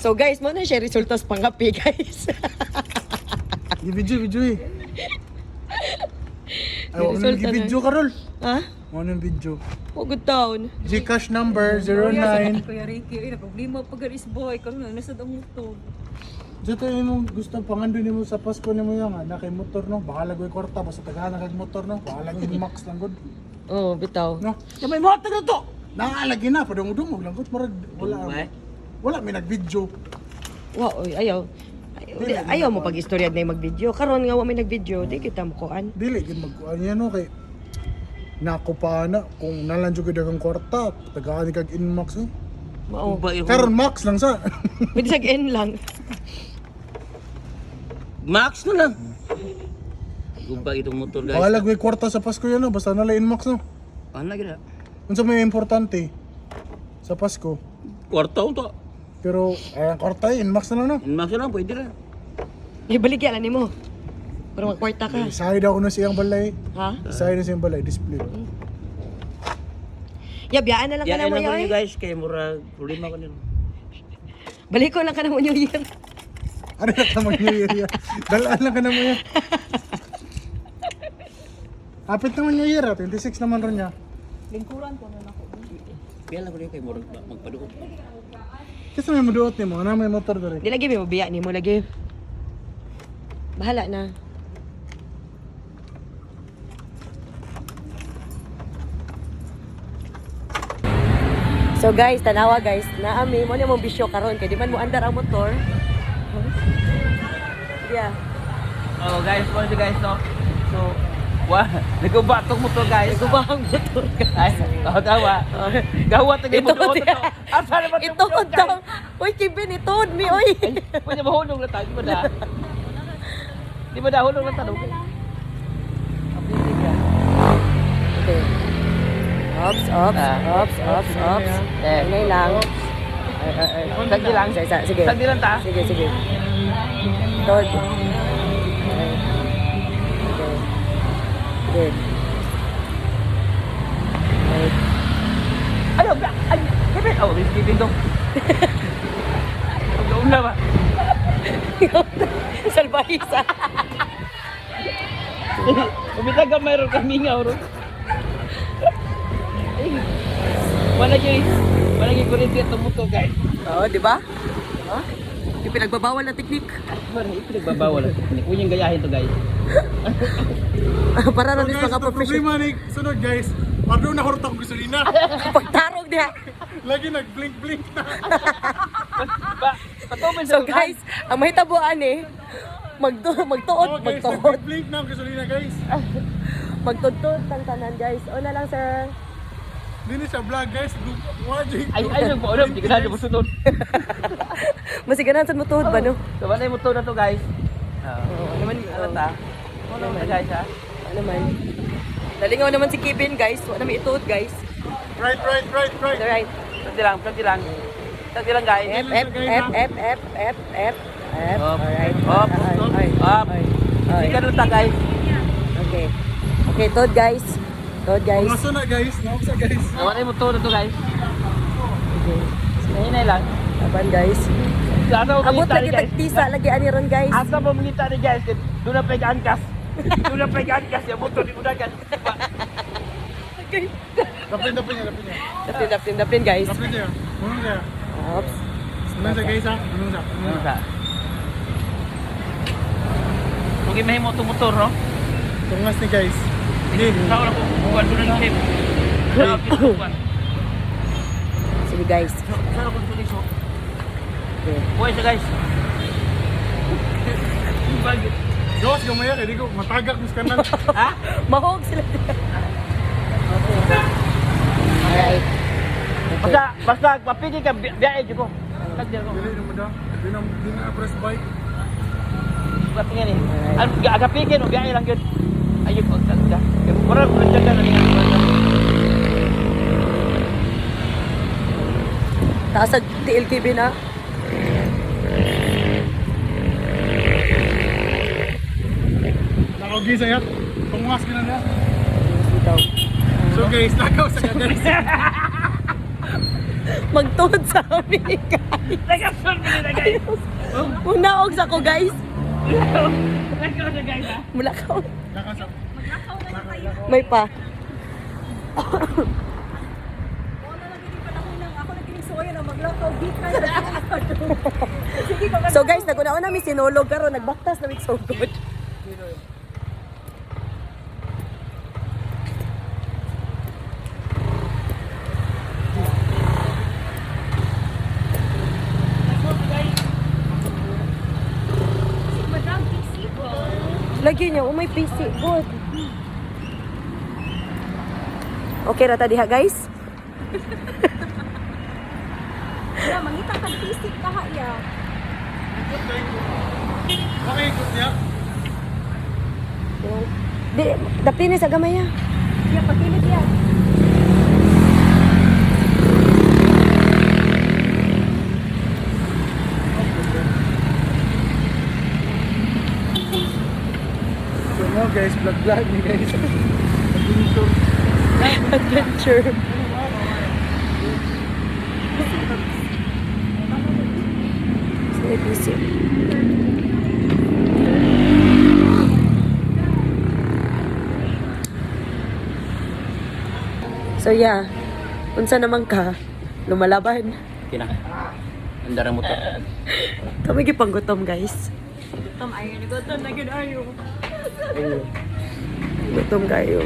So guys, mo na siya resulta sa pangapi, guys. Gi-video, video eh. Ay, wag Resulta nang gi-video karol. Ha? Mo nang video. Oh, good town. Gcash number 09. Kuya Ricky, ay, problema pag is boy. Karon na nasad ang motor. Dito yung imong gusto pangandoy nimo sa Pasko nimo yang na kay motor no. Baka lagoy kwarta basta tagahan kag motor no. Baka lang max lang gud. Oh, bitaw. No. Kamay mo na to. Naalagi na padung-dungog lang gud murag wala. Wala may nag-video. Wa, oy, ayaw. Ayaw, ayaw mo pag-istorya na yung mag-video. Karon nga wa may nag-video, di kita mo kuan. Dili gid magkuan yan no kay nako pa na kung nalan jud kang kwarta tagaan kag inmax eh. Mao. Karon max lang sa. Pwede sa N lang. Max na lang. Guba itong motor, guys. Baka lagoy kwarta sa Pasko yan no basta nala inmax no. Ano lagi na? Unsa may importante sa Pasko? Kwarta to. Pero ay ang kwarta eh, inmax na lang no. Max na lang, pwede na. Ibaligya lang nimo. Para magkwarta ka. Isahay daw ko na siyang balay. Ha? Isahay na siyang balay display. Ya, biyaan na lang ka Yan na mo lang ko yoy. niyo, guys, kay murag problema ko nilo. Balik ko lang ka na mo New Year. Ano na ka mag New Year yan? Dalaan lang ka na mo yan. Kapit naman New Year ah, 26 naman ron niya. Lingkuran ko na nako. Kaya lang ko niyo kay murag magpaduot. Kasi may muduot nimo, ano may motor dere. Di lagi may mabiya nimo lagi. Bahala na. So guys, tanawa guys, naami mo ni mong bisyo karon kay di man mo andar ang motor. Yeah. Oh, guys, mo siya, guys, no. So, wa, naguba tong motor, guys. Guba ang motor guys. Ay, oh, gawa. Gawa tagay Ito, mo to. Asa naman Ito daw. Uy, Kevin, ituod mi oy. Pwede mahulog na tayo, di ba da? Di ba da hulog na tayo? Okay. Ops, ops, ops, ops, ops. Eh. Hinay lang. Ay, ay, ay. Sagdi lang. Isa, isa. Sige. Sagdi lang ta. Sige, sige. Tod. Okay. Okay. Good. Right. Ano ba? Ay, Kevin. Oh, this Kevin dong. Ang na ba? Salbahisa. Umita ka mayroon kami nga ro. Wala gyud wala gyud kuryente itong motor, guys. Oo, di ba? Diba? Yung pinagbabawal na teknik. Wala yung pinagbabawal ang teknik. Huwag niyong gayahin to, guys. Para So rin guys, mga ito professional. problema ni sunod guys. Pardo na horta ko gasolina. Pagtarog niya. Lagi nag-blink blink na. Ba, patuloy So guys, ang mahitabuan eh, magtuod, Oh, guys, magtuod. nag-blink na ang gasolina guys. Magtudtod tang tanan guys. O na lang sir. Hindi na siya vlog guys. Wajik. Ay, ay, nagpa-ulam. Di ka na musunod. Masiganan sa motuod ba no? So, wala yung motor na to, guys. Oo, ano man, Ano ta? Ano ta, guys, ha? Ano man. Nalingaw naman si Kevin guys. Wala may ituod guys. Right, right, right, right. Alright. Sagdi lang, sagdi lang. Sagdi lang, guys. F F F F F F F F. Up. Alright. Up. Ay, ay, Up. ay, ay. Di ka na ta, guys. Okay. Okay, tuod guys. Tuod guys. Mga na guys, nauksa guys. Wala yung motor na to, guys. Okay. Hinay lang. Laban guys. Asa mo Abot mangita lagi ni guys? tagtisa lagi ani ron guys. Asa mo mangita ni guys? Doon na pa'y angkas. Doon na pa'y angkas. Yung motor di mo dagan. Dapin, dapin niya, dapin niya. Daplin, daplin, daplin guys. Dapin niya. Unong siya. Oops. Unong siya guys ha. Unong siya. Unong siya. Kung mahimo itong motor, no? Tungas ni guys. Hindi. Tao na ko. Buwan doon ang tip. Buwan. Sige guys. Saan ako tuloy so? Okay. Buwan siya, guys. Bagit. Gawas gamaya kay di ko matagak mis kanan. Ha? Mahog sila. Okay. Alright. Okay. Basta, basta, mapigi ka, biyahe ko. Tagdi ako. Dili na mo da. Di na di na press bike. Basta nga ni. Ang agapigi no, biyahe lang yun. Ayun, pag tagda. Mura, mura dyan ka na niya. Taas sa TLKB na. Nakaugi sa yat. Tungas gina niya. Bitaw. So guys, lakaw sa ka guys. Magtuod sa amin, guys. Nagkasun mo nila, guys. Munaog sa ko, guys. Nagkasun na, guys, ha? Mulakaw. Maglakaw na lang kayo. May pa. Oo na lang gini panahon nang ako na gining suwayan ang maglakaw gikan sa. Sige pa. So guys, naguna na mi sinulog karon, nagbaktas na mi so good. Madam PC ko. Lagi niya, oh may PC, good. Okay ra ta diha, guys? Ya, mangita kag PC kaha ya. Pakikot niya. Di, dapini sa gamay ah. Ya, pakilit ya. So no guys, vlog vlog ni guys. Adventure. Adventure. Sa may PC. So yeah, unsa naman ka? Lumalaban. Kina. Andara mo to. Kami gipanggutom, guys. Gutom ayo, gutom na gud ayo. Gutom kayo.